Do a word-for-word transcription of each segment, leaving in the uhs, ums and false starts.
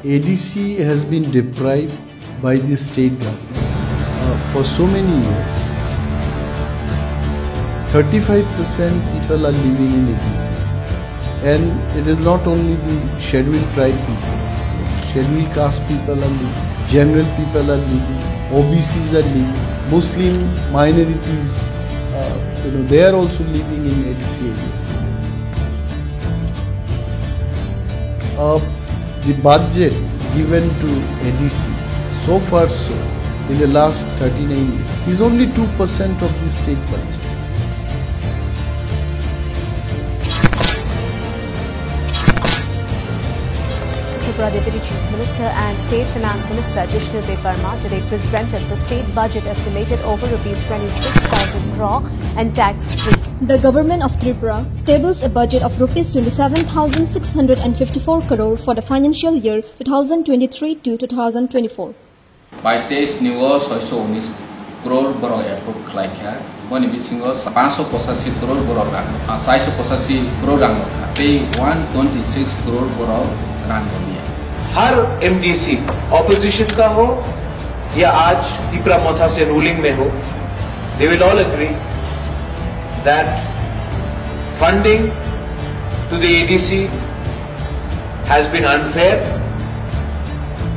A D C has been deprived by the state government uh, for so many years. Thirty-five percent people are living in A D C. And it is not only the scheduled tribe people, scheduled caste people are living, general people are living, O B Cs are living, Muslim minorities, uh, you know, they are also living in A D C area. Uh, the budget given to A D C so far so in the last thirty-nine years is only two percent of the state budget. Tripura Deputy Chief Minister and State Finance Minister Jishnu Debbarma today presented the state budget estimated over rupees twenty-six thousand crore and tax free. The Government of Tripura tables a budget of rupees twenty-seven thousand six hundred and fifty-four crore for the financial year two thousand twenty-three to two thousand twenty-four. Bais teis ni o soiso unis crore borok approve khlai kha. Boni bisingo panso pochashi crore borok rang, ah, saiso pochashi crore rang rok kha. Tei one twenty six crore borok rang rok ya. Her MDC, opposition का हो या आज तीपरा मोथा से रूलिंग में हो, they will all agree that funding to the A D C has been unfair,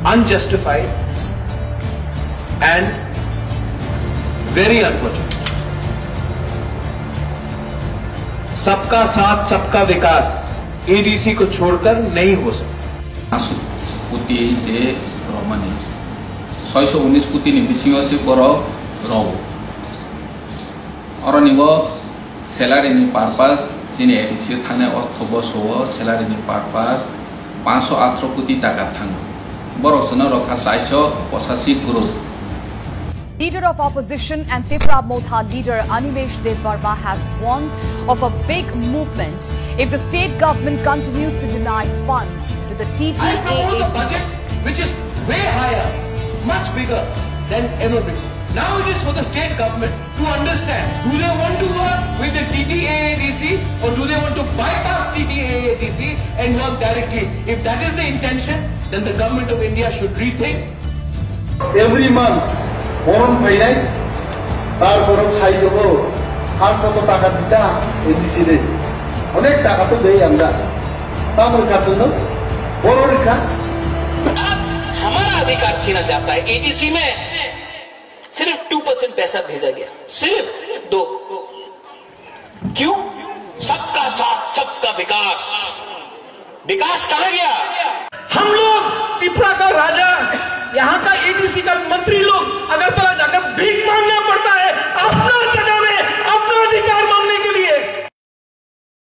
unjustified and very unfortunate. सबका साथ, सबका विकास एडीसी को छोड़कर नहीं हो सकता। Aswk koti je romani, soiso unis koti ni bisingo se borok rw. Oroni bo salary ni purpose chini A D C thane ortho boso o salary ni purpose panso atro koti taka thango. Borok chwngno rokha saiso pochashi crore. Leader of Opposition and Tipra Motha leader Animesh Debbarma has warned of a big movement if the state government continues to deny funds to the I propose a T T A A D C. Budget which is way higher, much bigger than ever before. Now it is for the state government to understand, do they want to work with the T T A A D C or do they want to bypass T T A A D C and work directly? If that is the intention, then the government of India should rethink. Every month, boron phainai, tar borok sai dogo, ang koto taka dita, A D C re. Onek taka to dei anda. Tamar kachino, boro rikha. आज हमारा अधिकार छीना जाता है एडीसी में, सिर्फ two percent पैसा भेजा गया, सिर्फ दो। क्यों? सबका साथ, सबका विकास। विकास कहाँ गया? हम लोग त्रिपुरा का राजा, यहाँ का एडीसी का मंत्री